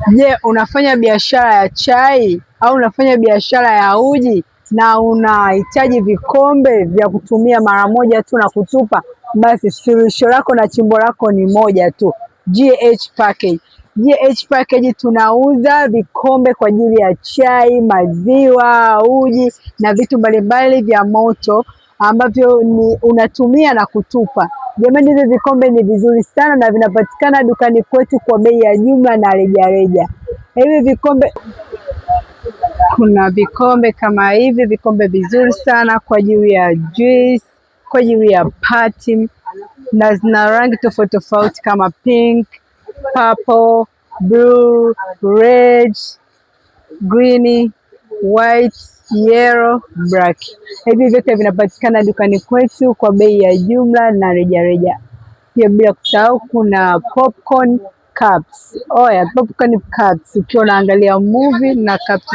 Je, unafanya biashara ya chai au unafanya biashara ya uji na unahitaji vikombe vya kutumia mara moja tu na kutupa? Basi suluhisho lako na chimbo lako ni moja tu, GH Package. GH Package tunauza vikombe kwa ajili ya chai, maziwa, uji na vitu mbalimbali vya moto ambavyo ni unatumia na kutupa. Jamani, hivi vikombe ni vizuri sana na vinapatikana dukani kwetu kwa bei ya jumla na rejareja. Hivi vikombe, kuna vikombe kama hivi, vikombe vizuri sana kwa ajili ya juice, kwa ajili ya party na zina rangi tofauti tofauti kama pink, purple, blue, red, green, white, yellow, black. Hivi vyote vinapatikana dukani kwetu kwa bei ya jumla na rejareja. Pia bila kusahau kuna popcorn cups. Oh ya, popcorn cups ukiwa unaangalia movie na cups.